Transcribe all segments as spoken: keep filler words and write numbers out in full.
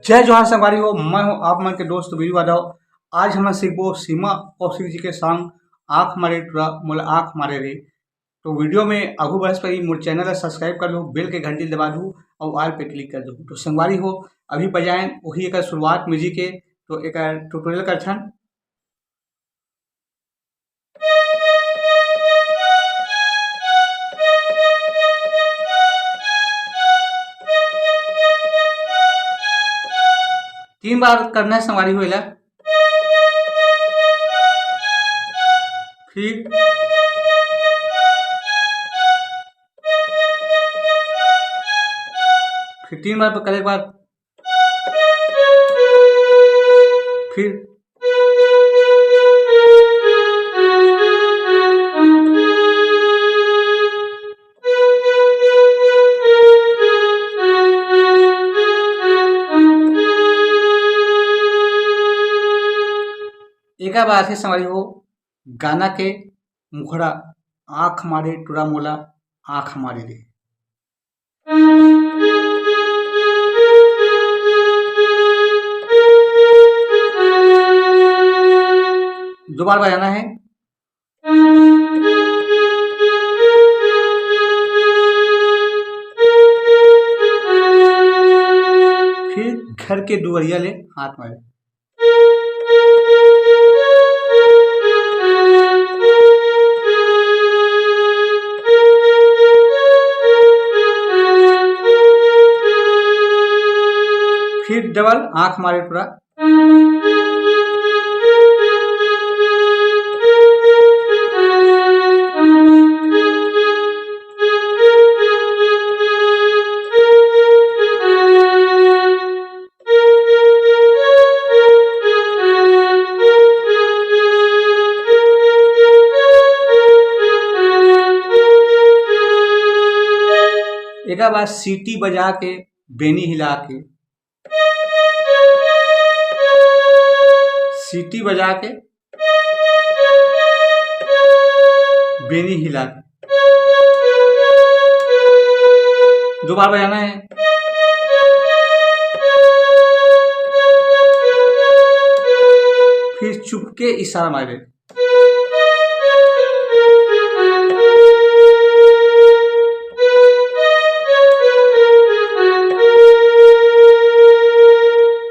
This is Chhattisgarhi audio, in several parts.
जय जोहार संगवारी हो, मैं हूं आप मन के दोस्त वीरू यादव। आज हमन सीखबो सीमा कौशिक जी के song आंख मारे टुरा मोला आंख मारे रे। तो video में आगू बढ़े से पहले मोर channel ला subscribe कर लू, bell के घंटी दबा दू और all पे click कर दू। तो संगवारी हो, अभी बजाएन वही एक शुरुआत music के, तो एक tutorial करथन। तीन बार करना है संगवारी हो एला। फिर, फिर तीन बार करे के बाद फिर एकर बाद से संगवारी हो, गाना के मुखड़ा, आंख मारे टुरा मोला, आंख मारे रे। दो बार बजाना है। फिर घर के दुआरिया ले हाथ मारे। फिर double आंख मारे टुरा। एकर बाद सीटी बजा के, बेनी हिला के, सीटी बजा के, बेनी हिला के, दो बार बजाना है। फिर चुपके इशारा मारे।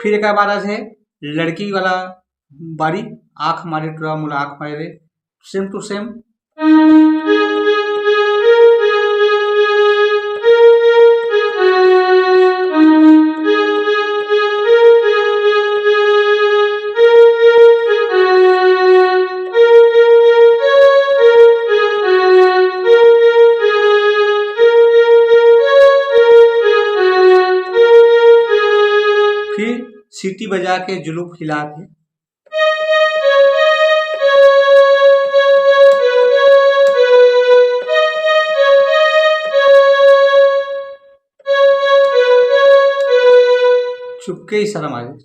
फिर एक बार आज है लड़की वाला बारी, आंख मारे टुरा मोला आंख मारे रे, same to same। फिर सीटी बजा के, जुलूफ हिला के, चुपके ही शर्म आ जाए।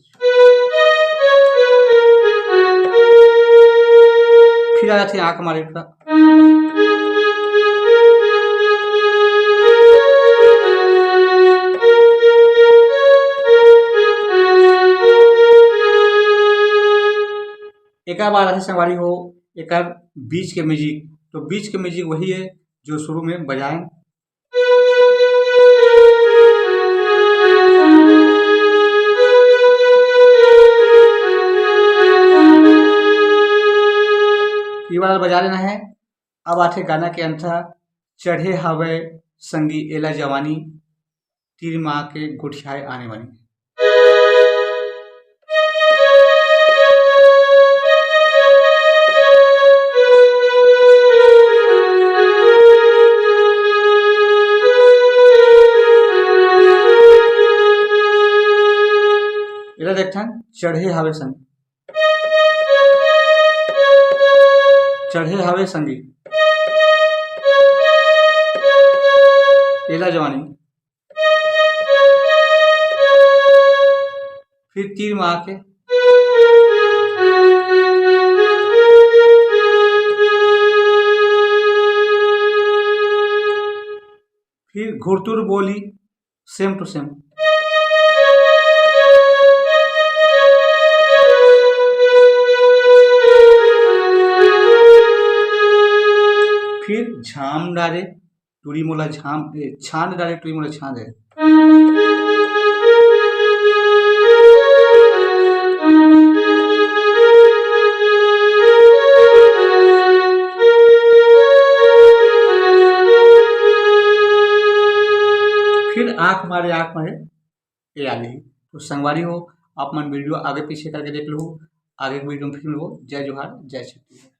फिर आ जाते हैं आंख मारे का। एकर बाद आथे संगवारी हो, एकर बीच के music। तो बीच के music वही है जो शुरू में बजाएं। ये वाला बजा लेना है। अब आथे गाना के अंतरा, चढ़े हवय संगी एला जवानी, तीर मा के गोठियाए आने वाली। एला देखथन, चढ़े हवे संग, चढ़े हवे संगी, एला जवानी। फिर तीर मा आके, फिर घुरतुर बोली, same to same। छाम डारे टूरी मोला छाम, ए, छांद डारे टूरी मोला छांद है। फिर आंख मारे, आंख मारे, ये आ गई। तो संगवारी हो, आप मन वीडियो आगे पीछे करके देख लो, आगे के वीडियो में फिर मिलबो। जय जोहार, जय छत्तीसगढ़।